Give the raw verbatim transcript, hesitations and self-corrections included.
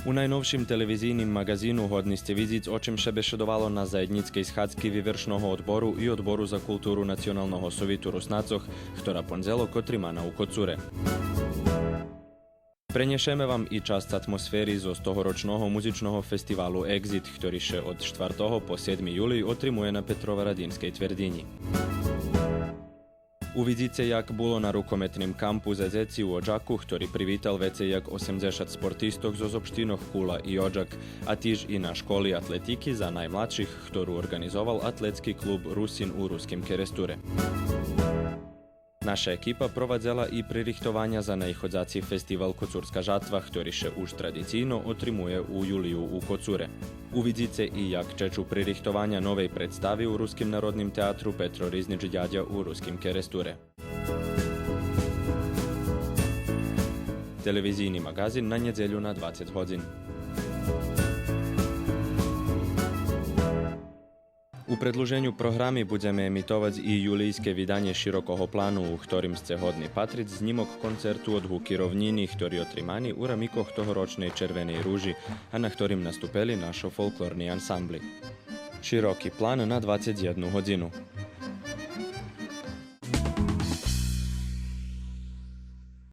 У найновшим телевизийним маґазину годни сце видзиц о чим ше бешедовало на заєднїцкей схадзки Вивершного одбору и Одбору за културу Националного совиту Руснацох, хтора пондзелок отримана у Коцуре. Пренєшеме вам и часц атмосфери зоз тогорочного музичного фестивалу Екзит, хтори ше од штвартого по седми юлий отримує на Петроварадинскей твердинї. Увидзице як було на рукометним кампу за дзеци у Оджаку, хтори привитал вецей як осемдзешат спортистох зоз општинох Кула и Оджак, а тиж и на школи атлетики за наймладших, хтору орґанизовал атлетски клуб Русин у Руским Керестуре. Наша екипа провадзела и пририхтованя за наиходзаци фестивал Коцурска жатва, хтори ше уж традицийно отримує у юлию у Коцуре. Увидзице и як чечу пририхтованя новей представи у Руским народним театру Петро Ризнич Дядя у Руским Керестуре. Телевизийни маґазин на нєдзелю на двацец годзин. У предлуженю програми будземе емитовац и юлийске виданє Широкого плану, у хторим сце годни патриц знїмок концерту Одгуки ровнїни, хтори отримани у рамикох тогорочней Червеней ружи, а на хторим наступели нашо фолклорни ансамбли. Широки план на двацец єдну годзину.